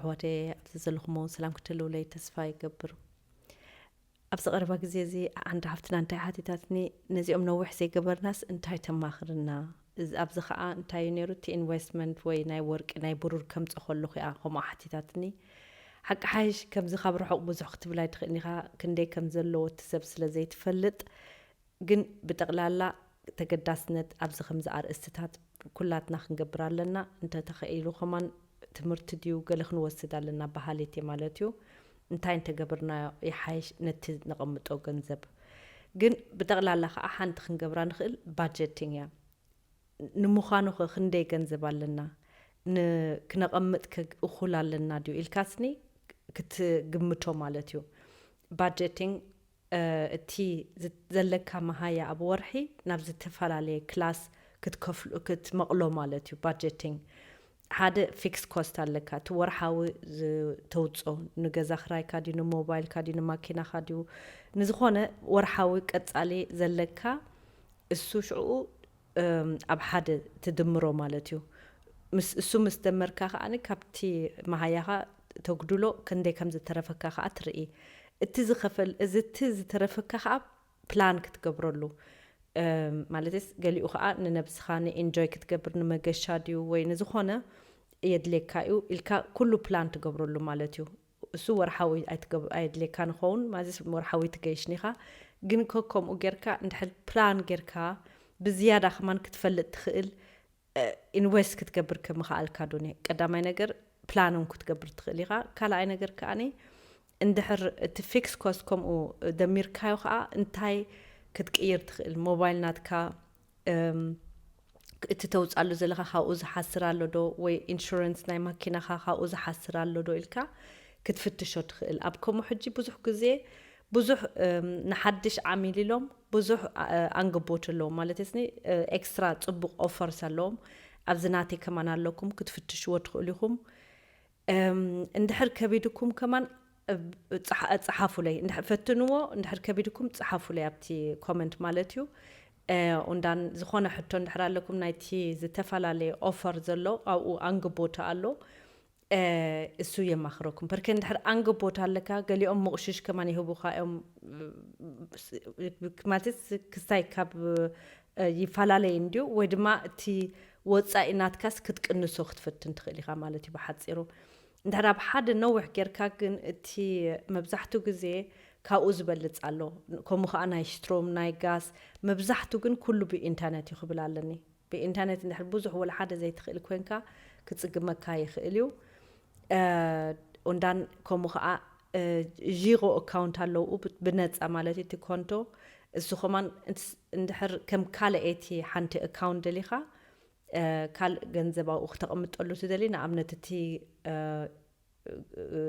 ኣሕዋተይ ኣብዚ ዘለኹም እውን ሰላም ክትህልውለይ ተስፋ ይገብር። ኣብዚ ቀረባ ግዜ እዚ ሓንቲ ሓፍትና እንታይ ሓቲታትኒ፣ ነዚኦም ነዊሕ ዘይገበርናስ እንታይ ተማኽርና? እዚ ኣብዚ ከዓ እንታይ እዩ ነይሩ፣ እቲ ኢንቨስትመንት ወይ ናይ ወርቂ ናይ ብሩር ከምፀ ከለኹ እያ ከምኡ ሓቲታትኒ። ሓቂ ሓይሽ ከምዚ ካብ ርሑቕ ብዙሕ ክትብል ኣይትኽእልኒ ኢኻ፣ ክንደይ ከም ዘለዎ እቲ ሰብ ስለ ዘይትፈልጥ። ግን ብጠቕላላ ተገዳስነት ኣብዚ ከምዚ ኣርእስትታት ኩላትና ክንገብር ኣለና። እንተተኸኢሉ ከማን ትምህርቲ ድዩ ገለ ክንወስድ ኣለና፣ በሃሊት እየ ማለት እዩ። እንታይ እንተገብርናዮ ይሓይሽ ነቲ ነቐምጦ ገንዘብ። ግን ብጠቕላላ ከዓ ሓንቲ ክንገብራ ንኽእል ባጀቲንግ እያ። ንምዃኑ ኸ ክንደይ ገንዘብ ኣለና? ን-፣ ክነቐምጥ ከ እኹል ኣለና ድዩ ኢልካስኒ ክትግምቶ ማለት እዩ። ባጀቲንግ እቲ ዝ-፣ ዘለካ መሃያ ኣብ ወርሒ ናብ ዝተፈላለየ ክላስ ክትከፍሉ፣ ክትመቕሎ ማለት እዩ። ባጀቲንግ ሓደ ፊክስ ኮስት ኣለካ፣ እቲ ወርሓዊ ዝተውፅኦ፣ ንገዛ ክራይካ ድዩ፣ ንሞባይልካ ድዩ፣ ንማኪናኻ ድዩ፣ ንዝኾነ ወርሓዊ ቀፃሊ ዘለካ እሱ ሽዕኡ እም፣ ኣብ ሓደ ትድምሮ ማለት እዩ። ምስ እሱ ምስ ደመርካ ከኣ ካብቲ መሃያኻ ተጉድሎ ክንደይ ከም ዝተረፈካ ከኣ ትርኢ። እቲ ዝኸፈል እዚ እቲ ዝተረፈካ ከኣ ፕላን ክትገብረሉ፣ እም፣ ማለትስ ገሊኡ ከኣ ንነብስኻ ንኢንጆይ ክትገብር ንመገሻ ድዩ ወይ ንዝኾነ የድልየካ እዩ ኢልካ ኩሉ ፕላን ትገብረሉ ማለት እዩ። እሱ ወርሓዊ ኣይትገብ-፣ ኣየድልየካ ንኸውን፣ ማለትስ ወርሓዊ ትገይሽኒ ኢኻ። ግን ከ ከምኡ ጌርካ እንድሕር ፕላን ጌርካ ብዝያዳ ከማን ክትፈልጥ ትኽእል፣ እ፣ ኢንቨስት ክትገብር ከምኽኣልካ ዶ ነ-፣ ቀዳማይ ነገር ፕላን እውን ክትገብር ትኽእል ኢኻ። ካልኣይ ነገር ከኣኒ እንድሕር እቲ ፊክስ ኮስት ከምኡ ደሚርካዮ ከኣ እንታይ ክትቅይር ትኽእል? ሞባይል ናትካ፣ እም፣ እቲ ተውጻሉ ዘለኻ ካብኡ ዝሓስር ኣሎ ዶ? ወይ ኢንሹረንስ ናይ ማኪናኻ ካብኡ ዝሓስር ኣሎ ዶ ኢልካ ክትፍትሾ ትኽእል። ኣብ ከምኡ ሕጂ ብዙሕ ግዜ ብዙሕ፣ እም፣ ንሓድሽ ዓሚል ኢሎም ብዙሕ፣ እ፣ ኣንግቦት ኣለዎም። ማለት ስኒ፣ እ፣ ኤክስትራ ጽቡቕ ኦፈርስ ኣለዎም። ኣብዚ ናተይ ከማን ኣለኩም፣ ክትፍትሽዎ ትኽእሉ ኢኹም። እም፣ እንድሕር ከቢድኩም ከማን፣ እ፣ ጸሓ-፣ ጸሓፉለይ። እንድሕር ፈትንዎ፣ እንድሕር ከቢድኩም ጸሓፉለይ ኣብቲ ኮመንት ማለት እዩ። እ፣ ኡንዳን ዝኾነ ሕቶ እንድሕር ኣለኩም ናይቲ ዝተፈላለየ ኦፈር ዘሎ ኣብኡ ኣንግቦት ኣሎ። እ፣ እሱ የማኽረኩም። በርከ እንድሕር ኣንግቦት ኣለካ፣ ገሊኦም ምቑሽሽ ከማን ይህቡኻ እዮም። ማለት ክስታይ ካብ፣ እ፣ ይፈላለይ እንድዩ፣ ወይ ድማ እቲ ወጻኢ ናትካስ ክትቅንሶ ክትፈትን ትኽእል ኢኻ ማለት እዩ ብሓጺሩ። እንድሕር ኣብ ሓደ ነዊሕ ጌርካ ግን እቲ መብዛሕትኡ ግዜ ካብኡ ዝበልጽ ኣሎ። ከምኡ ኸኣ ናይ ስትሮም፣ ናይ ጋስ፣ መብዛሕትኡ ግን ኩሉ ብኢንተርነት እዩ ክብል ኣለኒ። ብኢንተርነት እንድሕር ብዙሕ ወላ ሓደ ዘይትኽእል ኮንካ ክጽግመካ ይኽእል እዩ። እ፣ ኡንዳን ከምኡ ኸኣ፣ እ፣ ዢሮ ኣካውንት ኣለውኡ ብ-፣ ብነጻ ማለት እዩ እቲ ኮንቶ። እሱ ኸማን እንስ-፣ እንድሕር ከም ካልአይቲ ሓንቲ ኣካውንት ደሊኻ፣ እ፣ ካልእ ገንዘብ ኣብኡ ክተቐምጠሉ ትደሊ፣ ንኣብነት እቲ፣ እ፣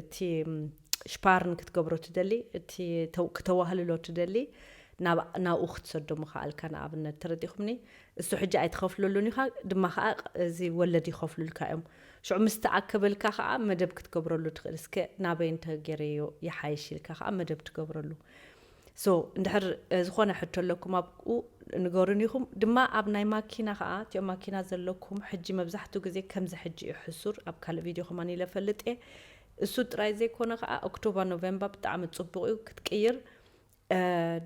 እቲ፣ ም፣ ሽፓርን ክትገብሮ ትደሊ፣ እቲ ተው-፣ ክተዋህልሎ ትደሊ፣ ናብ-፣ ናብኡ ክትሰዶ ምኽኣልካ ንኣብነት፣ ተረዲኹምኒ? እሱ ሕጂ ኣይትኸፍለሉን ኢኻ፣ ድማ ኸኣ እዚ ወለድ ይኸፍሉልካ እዮም። ሽዑ ምስ ተኣከበልካ ኸኣ መደብ ክትገብረሉ ትኽእል። እስከ ናበይ እንተ ገይረዮ ይሓይሽ ኢልካ ኸኣ መደብ ትገብረሉ። ሶ፣ እንድሕር፣ እ፣ ዝኾነ ሕቶ ኣለኩም ኣብኡ ንገሩን ኢኹም። ድማ ኣብ ናይ ማኪና ኸኣ፣ እቲኦም ማኪና ዘለኩም ሕጂ መብዛሕትኡ ግዜ ከምዚ ሕጂ እዩ ሕሱር፣ ኣብ ካልእ ቪድዮ ከማን ኢለ ፈልጥ እየ። እሱ ጥራይ ዘይኮነ ኸኣ ኦክቶበር፣ ኖቬምበር ብጣዕሚ ጽቡቕ እዩ ክትቅይር። እ፣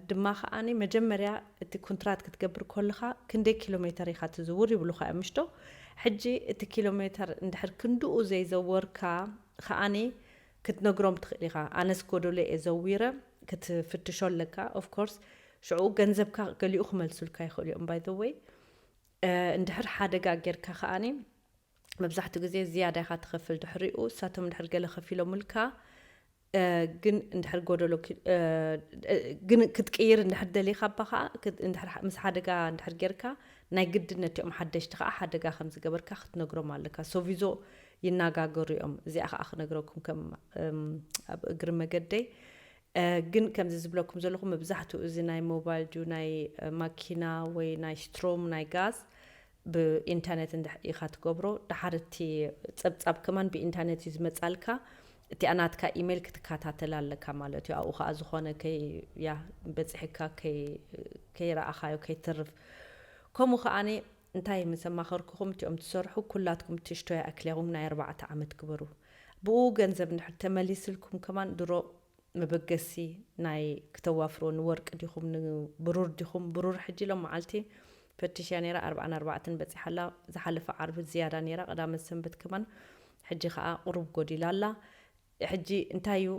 ድማ ኸኣኒ መጀመርያ እቲ ኩንትራት ክትገብር ከለኻ ክንደይ ኪሎ ሜተር ኢኻ ትዝውር ይብሉኻ እዮም፣ ምሽቶ? ሕጂ እቲ ኪሎ ሜተር እንድሕር ክንድኡ ዘይዘወርካ ኸኣኒ ክትነግሮም ትኽእል ኢኻ። ኣነስ ጎደሎ እየ ዘዊረ ክትፍትሾ ኣለካ። ኦፍ ኮርስ፣ ሽዑ ገንዘብካ ገሊኡ ክመልሱልካ ይኽእሉ እዮም። ባይ ዘ ወይ፣ እ፣ እንድሕር ሓደጋ ጌርካ ኸኣኒ መብዛሕትኡ ግዜ ዝያዳ ኢኻ ትኸፍል። ድሕሪኡ እሳቶም እንድሕር ገለ ከፊሎምልካ፣ እ፣ ግን እንድሕር ጎደሎ ኪ-፣ እ፣ እ፣ ግን ክትቅይር እንድሕር ደሊኻ እባ ኸኣ፣ ክት-፣ እንድሕር ሓ-፣ ምስ ሓደጋ እንድሕር ጌርካ፣ ናይ ግድን ነቲኦም ሓደሽቲ ኸኣ ሓደጋ ከም ዝገበርካ ክትነግሮም ኣለካ። ሶቪዞ ይነጋገሩ እዮም። እዚኣ ኸኣ ክነግረኩም ከም፣ እም፣ ኣብ እግሪ መገደይ። እ፣ ግን ከምዚ ዝብለኩም ዘለኹ መብዛሕትኡ እዚ ናይ ሞባይል ድዩ፣ ናይ፣ እ፣ ማኪና ወይ ናይ ስትሮም፣ ናይ ጋዝ፣ ብኢንተርነት እንድሕ-፣ ኢኻ ትገብሮ። ደሓር እቲ ጸብጻብ ከማን ብኢንተርነት እዩ ዝመጻልካ። እቲኣ ናትካ ኢሜይል ክትከታተል ኣለካ ማለት እዩ። ኣብኡ ኸኣ ዝኾነ ከይ-፣ ያ፣ በጺሕካ ከይ-፣ ከይረኣኻዮ ከይትርፍ። ከምኡ ኸኣኒ እንታይ ምስ ኣማኸርኩኹም፣ እቲኦም ትሰርሑ ኩላትኩም ትሽቶ ይኣክል ኢኹም፣ ናይ ኣርባዕተ ዓመት ግበሩ። ብኡ ገንዘብ እንድሕር ተመሊስልኩም ከማን ድሮ መበገሲ ናይ ክተዋፍሮ ንወርቂ ዲኹም ንብሩር ዲኹም? ብሩር ሕጂ ሎም መዓልቲ ፈትሽያ ነይራ፣ ኣርብዓን ኣርባዕተን በፂሓላ። ዝሓለፈ ዓርቢ ዝያዳ ነይራ፣ ቀዳመ ሰንበት ከማን። ሕጂ ከዓ ቁሩብ ጎዲላ ኣላ። ሕጂ እንታይ እዩ?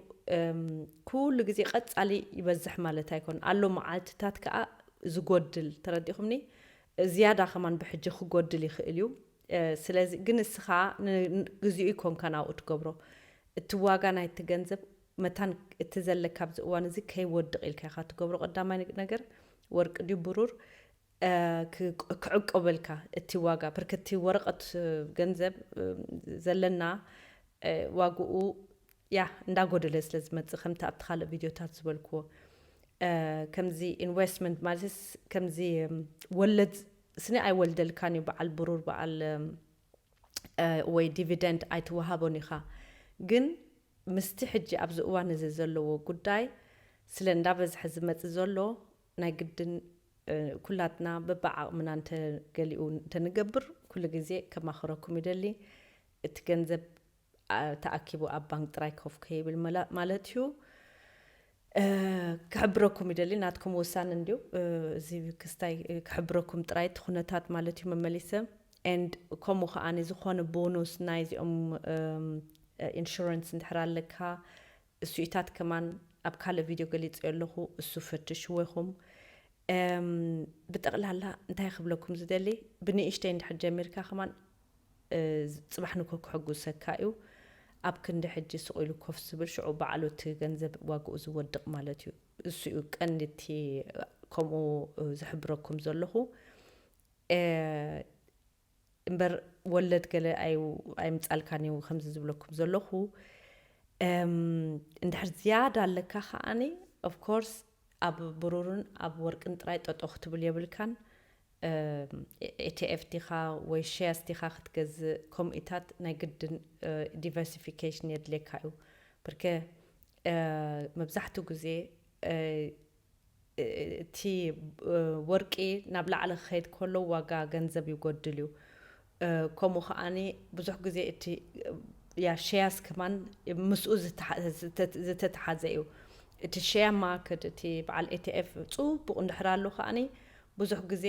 ኩሉ ግዜ ቀፃሊ ይበዝሕ ማለት ኣይኮን ኣሎ፣ መዓልትታት ከዓ ዝጎድል፣ ተረዲኹምኒ? ዝያዳ ከማን ብሕጂ ክጎድል ይኽእል እዩ። ስለዚ ግን እስኻ ግዜኡ ይኮንካ ናብኡ ትገብሮ። እቲ ዋጋ ናይቲ ገንዘብ መታን እቲ ዘለካ ኣብዚ እዋን እዚ ከይወድቕ ኢልካ ኢኻ ትገብሮ። ቀዳማይ ነገር ወርቂ ድዩ ብሩር ክዕቆበልካ እቲ ዋጋ፣ ብርክቲ ወረቐት ገንዘብ ዘለና ዋግኡ ያ እንዳጎደለ ስለ ዝመጽእ፣ ከምቲ ኣብቲ ካልእ ቪድዮታት ዝበልክዎ ከምዚ ኢንቨስትመንት ማለትስ ከምዚ ወለድ ስኒ ኣይወልደልካን እዩ። በዓል ብሩር በዓል ወይ ዲቪደንድ ኣይትወሃቦን ኢኻ። ግን ምስቲ ሕጂ ኣብዚ እዋን እዚ ዘለዎ ጉዳይ ስለ እንዳበዝሐ ዝመጽእ ዘሎ ናይ ግድን ኩላትና በብዓቕምና እንተገሊኡ እንተንገብር ኩሉ ግዜ ከማኽረኩም ይደሊ። እቲ ገንዘብ ተኣኪቡ ኣብ ባንክ ጥራይ ኮፍ ከይብል ማለት እዩ። ክሕብረኩም ይደሊ፣ ናትኩም ውሳን እንድዩ። እዚ ክስታይ ክሕብረኩም ጥራይ እቲ ኩነታት ማለት እዩ መመሊሰ። And ከምኡ ከዓኒ ዝኾነ ቦኑስ ናይዚኦም ኢንሹረንስ እንድሕር ኣለካ፣ እሱኢታት ከማን ኣብ ካልእ ቪድዮ ገሊጸዮ ኣለኹ፣ እሱ ፈትሽዎ ኢኹም። ብጠቕላላ እንታይ ክብለኩም ዝደሊ፣ ብንእሽተይ እንድሕር ጀሚርካ ከማን ጽባሕ ንኮ ክሕጉሰካ እዩ። ኣብ ክንዲ ሕጂ ስቕ ኢሉ ኮፍ ዝብል ሽዑ ባዕሉ እቲ ገንዘብ ዋግኡ ዝወድቕ ማለት እዩ። እሱ እዩ ቀንዲ እቲ ከምኡ ዝሕብረኩም ዘለኹ። እምበር ወለድ ገለ ኣይምጻልካን እዩ ከምዚ ዝብለኩም ዘለኹ። እንድሕር ዝያዳ ኣለካ ከዓኒ of course ኣብ ብሩርን ኣብ ወርቅን ጥራይ ጠጦ ክትብል የብልካን። ኢቲኤፍ ዲኻ ወይ ሼርስ ዲኻ ክትገዝእ፣ ከምኡታት ናይ ግድን ዲቨርሲፊኬሽን የድልየካ እዩ። ብርከ መብዛሕትኡ ግዜ እቲ ወርቂ ናብ ላዕሊ ክኸይድ ከሎ ዋጋ ገንዘብ ይጎድል እዩ። ከምኡ ከዓኒ ብዙሕ ግዜ እቲ ያ ሸያስ ከማን ምስኡ ዝተተሓዘ እዩ። እቲ ሸያ ማርክት፣ እቲ በዓል ኤቲኤፍ ጽቡቕ እንድሕር ኣሎ ከዓኒ ብዙሕ ግዜ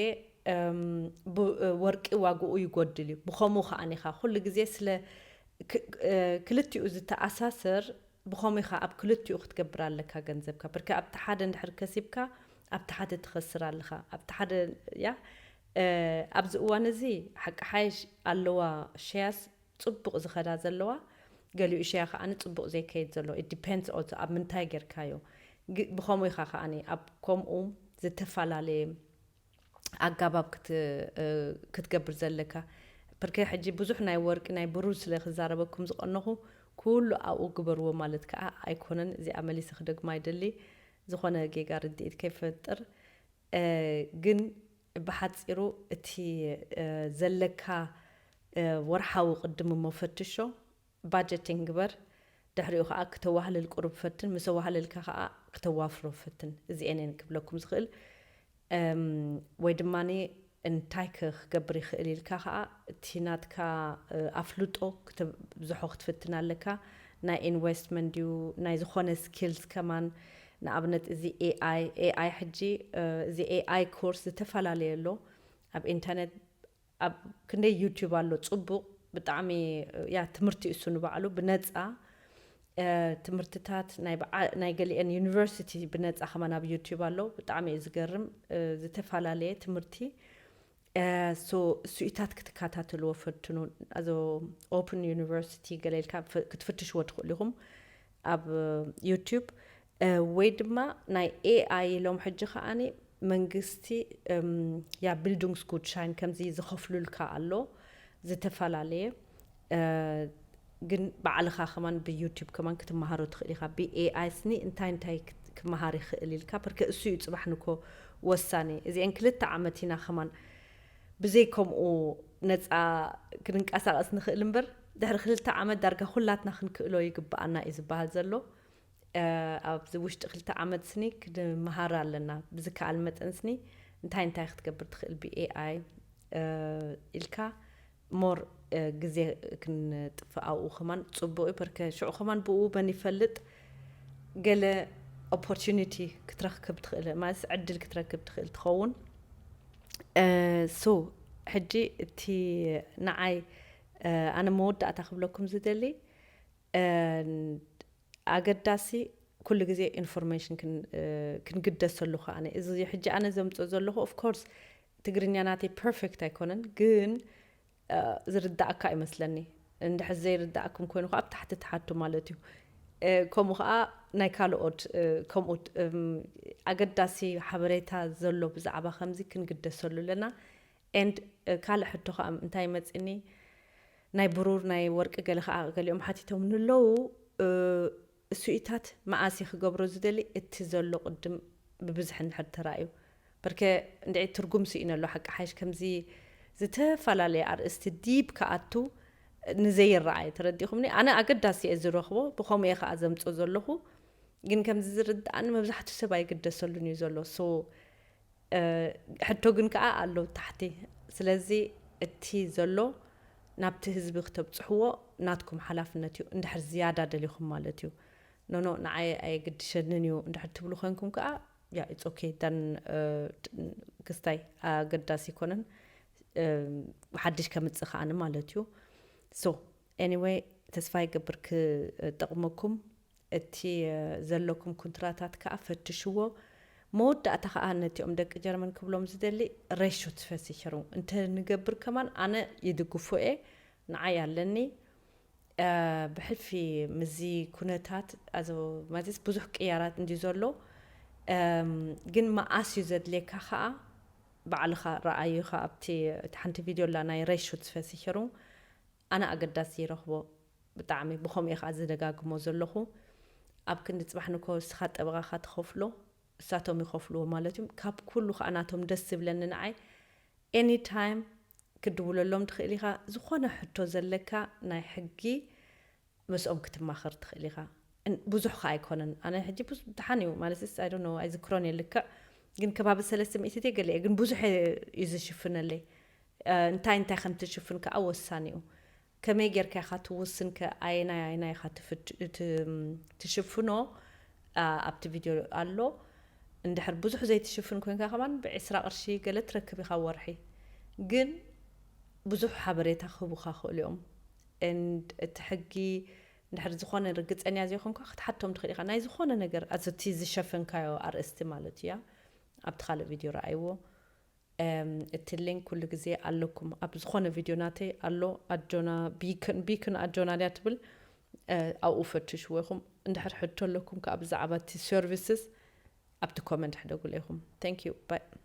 ወርቂ ዋግኡ ይጎድል እዩ። ብኸምኡ ከዓኒ ኢኻ ኩሉ ግዜ ስለ ክልቲኡ ዝተኣሳሰር ብኸምኡ ኢኻ ኣብ ክልቲኡ ክትገብር ኣለካ ገንዘብካ። ብርከ ኣብቲ ሓደ እንድሕር ከሲብካ ኣብቲ ሓደ ትኸስር ኣለኻ። ኣብቲ ሓደ ያ ኣብዚ እዋን እዚ ሓቂ ሓይሽ ኣለዋ ሸያስ ጽቡቕ ዝኸዳ ዘለዋ፣ ገሊኡ ሸያ ከዓኒ ጽቡቕ ዘይከይድ ዘሎ። It depends also ኣብ ምንታይ ጌርካዮ። ብኸምኡ ኢኻ ከዓኒ ኣብ ከምኡ ዝተፈላለየ ኣጋባብ ክትገብር ዘለካ። ብርከ ሕጂ ብዙሕ ናይ ወርቂ ናይ ብሩር ስለ ክዛረበኩም ዝቐነኹ ኩሉ ኣብኡ ግበርዎ ማለት ከዓ ኣይኮነን። እዚኣ መሊሰ ክደግማ ይደሊ፣ ዝኾነ ጌጋ ርድኢት ከይፈጥር። ግን ብሓፂሩ እቲ ዘለካ ወርሓዊ ቅድም እሞ ፈትሾ፣ ባጀቲንግ ግበር። ድሕሪኡ ከዓ ክተዋህልል ቁሩብ ፈትን፣ ምስ ኣዋህለልካ ከዓ ክተዋፍሮ ፈትን። እዚኤን እየን ክብለኩም ዝኽእል። ወይ ድማ እንታይ ክገብር ይኽእል ኢልካ ከዓ እቲ ናትካ ኣፍልጦ ክትብዝሖ ክትፍትን ኣለካ። ናይ ኢንቨስትመንት ድዩ፣ ናይ ዝኾነ ስኪልስ ከማን፣ ንኣብነት እዚ ኤኣይ ኤኣይ ሕጂ እዚ ኤኣይ ኮርስ ዝተፈላለየ ኣሎ ኣብ ኢንተርኔት። ኣብ ክንደይ ዩቲዩብ ኣሎ ጽቡቕ ብጣዕሚ ያ ትምህርቲ እሱ ንባዕሉ ብነጻ ትምህርትታት ናይ ገሊአን ዩኒቨርሲቲ ብነጻ ከማን ኣብ ዩቲዩብ ኣሎ። ብጣዕሚ እዩ ዝገርም። ዝተፈላለየ ትምህርቲ ሶ እሱኢታት ክትከታተልዎ ፈትኑ። ኣዞ ኦፕን ዩኒቨርሲቲ ገለ ኢልካ ክትፍትሽዎ ትኽእሉ ኢኹም ኣብ ዩቲዩብ። ወይ ድማ ናይ ኤኣይ ኢሎም ሕጂ ከዓኒ መንግስቲ ያ ቢልዱንግስ ጉድሻይን ከምዚ ዝኸፍሉልካ ኣሎ ዝተፈላለየ። ግን ባዕልኻ ከማን ብዩቲዩብ ከማን ክትመሃሮ ትኽእል ኢኻ። ብኤኣይ ስኒ እንታይ እንታይ ክመሃር ይኽእል ኢልካ፣ ብርከ እሱ እዩ ጽባሕ ንኮ ወሳኒ። እዚአን ክልተ ዓመት ኢና ከማን ብዘይ ከምኡ ነፃ ክንንቀሳቐስ ንኽእል እምበር፣ ድሕሪ ክልተ ዓመት ዳርጋ ኩላትና ክንክእሎ ይግብኣና እዩ ዝበሃል ዘሎ። ኣብዚ ውሽጢ ክልተ ዓመት ስኒ ክንመሃር ኣለና። ብዝከኣል መጠን ስኒ እንታይ እንታይ ክትገብር ትኽእል ብኤኣይ ኢልካ more ግዜ ክንጥፍእ ኣብኡ ከማን ፅቡቅ እዩ። ፐርከ ሽዑ ከማን ብኡ መን ይፈልጥ ገለ opportunity ክትረክብ ትኽእል ማለት ዕድል ክትረክብ ትኽእል ትኸውን። So ሕጂ እቲ ንዓይ ኣነ መወዳእታ ክብለኩም ዝደሊ ኣገዳሲ ኩሉ ግዜ information ክንግደሰሉ ከኣነ እዚ ሕጂ ኣነ ዘምፅኦ ዘለኹ of course ትግርኛ ናተይ perfect ኣይኮነን ግን ዝርዳእካ ይመስለኒ። እንድሕር ዘይርዳእኩም ኮይኑ ከዓ ኣብ ታሕቲ ትሓቱ ማለት እዩ። ከምኡ ከዓ ናይ ካልኦት ከምኡ ኣገዳሲ ሓበሬታ ዘሎ ብዛዕባ ከምዚ ክንግደሰሉ ኣለና። And ካልእ ሕቶ ከዓ እንታይ መፅኒ ናይ ብሩር ናይ ወርቂ ገለ ከዓ ገሊኦም ሓቲቶም ንለዉ እሱኢታት መኣስ ክገብሮ ዝደሊ እቲ ዘሎ ቅድም ብብዝሒ እንድሕር ተራእዩ በርከ እንድዒ ትርጉም ስኢነ ኣሎ ሓቂ ሓይሽ ከምዚ ዝተፈላለየ ኣርእስቲ ዲብ ክኣቱ ንዘይረኣየ ተረዲኹምኒ ኣነ ኣገዳሲ እየ ዝረኽቦ ብኸምኡ እየ ከዓ ዘምፆ ዘለኹ ግን ከምዚ ዝርድኣኒ መብዛሕትኡ ሰብ ኣይግደሰሉን እዩ ዘሎ so ሕቶ ግን ከዓ ኣሎ ታሕቲ ስለዚ እቲ ዘሎ ናብቲ ህዝቢ ክተብፅሕዎ ናትኩም ሓላፍነት እዩ እንድሕር ዝያዳ ደሊኹም ማለት እዩ ኖኖ ንዓይ ኣየግድሸንን እዩ እንድሕር ትብሉ ኮንኩም ከዓ yeah it's okay then ክስታይ ኣገዳሲ ኣይኮነን ሓድሽ ከምፅእ ከኣኒ ማለት እዩ so anyway ተስፋ ይገብር ክጠቕመኩም እቲ ዘለኩም ኩንትራታት ከዓ ፈትሽዎ መወዳእታ ከዓ ነቲኦም ደቂ ጀርመን ክብሎም ዝደሊ ሬሾ ትፈሲሸሩ እንተ ንገብር ከማን ኣነ ይድግፎ እየ ንዓይ ኣለኒ ብሕልፊ ምዚ ኩነታት ማለት ብዙሕ ቅያራት እንዲ ዘሎ ግን መኣስ እዩ ዘድልየካ ከዓ ባዕልኻ ረኣዩ ኻ ኣብቲ እቲ ሓንቲ ቪድዮ ላ ናይ ሬሾ ትፈሲሸሩ ኣነ ኣገዳሲ ይረኽቦ ብጣዕሚ ብኸምኡ ከዓ ዝደጋግሞ ዘለኹ ኣብ ክንዲ ፅባሕ ንኮ ስኻ ጠበቓኻ ትኸፍሎ እሳቶም ይኸፍልዎ ማለት እዩ ካብ ኩሉ ከዓ ናቶም ደስ ዝብለኒ ንዓይ any time ክድውለሎም ትኽእል ኢኻ ዝኾነ ሕቶ ዘለካ ናይ ሕጊ ምስኦም ክትማኸር ትኽእል ኢኻ ብዙሕ ከዓ ኣይኮነን ኣነ ሕጂ ደሓን እዩ ማለት I don't know ኣይዝክሮን እየ ልክዕ ግን ከባቢ ሰለስተ ሚእቲ ገለ ግን ብዙሕ እዩ ዝሽፍነለይ እንታይ እንታይ ከም ትሽፍን ከዓ ወሳኒ እዩ ከመይ ጌርካ ኢኻ ትውስን ከ ኣየናይ ኣየናይ ኢኻ ትሽፍኖ ኣብቲ ቪድዮ ኣሎ እንድሕር ብዙሕ ዘይትሽፍን ኮንካ ከማን ብዕስራ ቅርሺ ገለ ትረክብ ኢኻ ወርሒ ግን ብዙሕ ሓበሬታ ክህቡኻ ክእሉ እዮም and እቲ ሕጊ እንድሕር ዝኾነ ርግፀኛ ዘይኮንካ ክትሓቶም ትኽእል ኢኻ ናይ ዝኾነ ነገር ኣቲ ዝሸፈንካዮ ኣርእስቲ ማለት እያ ኣብቲ ካልእ ቪድዮ ረኣይዎ እቲ ሊንክ ኩሉ ግዜ ኣለኩም ኣብ ዝኾነ ቪድዮ ናተይ ኣሎ ኣጆና ቢክን ቢክን ኣጆና ድያ ትብል ኣብኡ ፈትሽዎ ኢኹም እንድሕር ሕቶ ኣለኩም ከዓ ብዛዕባ እቲ services ኣብቲ comment ሕደጉለ ኢኹም thank you bye